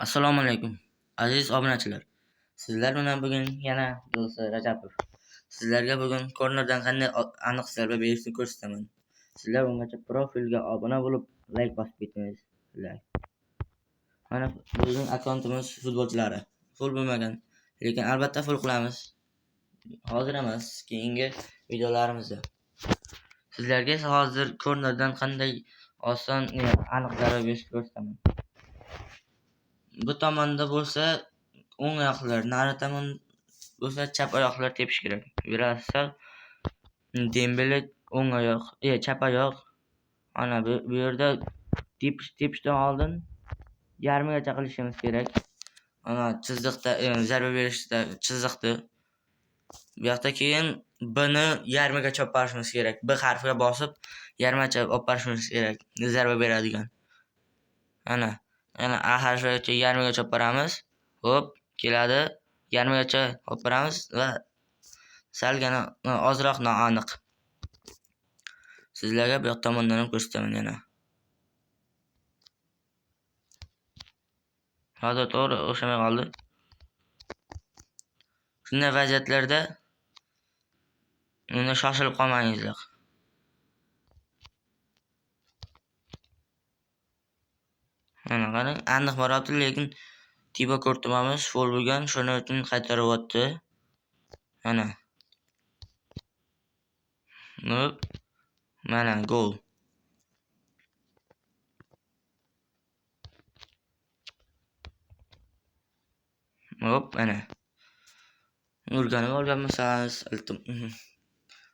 Assalomu alaykum, aziz obunachilar. Sizlar bilan bugun yana Do'sti Rajabov. Sizlarga bugun kornerdan qanday aniq zarba berishni ko'rsataman. Sizlar ungacha profilga obuna bo'lib, like bosib ketingiz. Like. Mana bizning akkauntimiz futbolchilari. Full bo'lmagan, lekin albatta full qilamiz. Hozir emas, keyingi videolarimizda. Sizlarga esa hozir kornerdan qanday oson aniq zarba berishni ko'rsataman. Bu tomonda bo'lsa o'ng oyoqlar, nari tomon bo'lsa chap oyoqlar tepish kerak. Verasal Dembele o'ng oyoq, chap oyoq. Ana bu yerda tepishdan oldin yarmigacha qilishimiz kerak. Ana chiziqda zarba berishda chiziqdi. Bu yoqda keyin B ni yarmigacha olib borishimiz kerak. B harfiga bosib yarmigacha olib borishimiz kerak zarba beradigan. Ana A harfigacha yarmigacha olib boramiz. Hop, keladi. Yarmigacha olib boramiz va salgina ozroq noaniq. Sizlarga bu yoq tomondan ham ko'rsataman yana. Hozir to'g'ri o'xshamay qoldi. Shunday vaziyatlarda uni shoshilib qolmangizlar. Mana qarang, aniq boryapti, lekin Tibo Ko'rtumamiz fol bo'lgan, shuning uchun qaytaryapti. Mana. Hop. Mana gol. Hop, mana. O'rganib olganmisiz?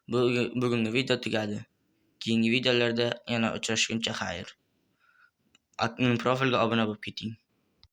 Bugungi video tugadi. Keyingi videolarda yana uchrashguncha xayr. Profilga obuna bo'lib keting.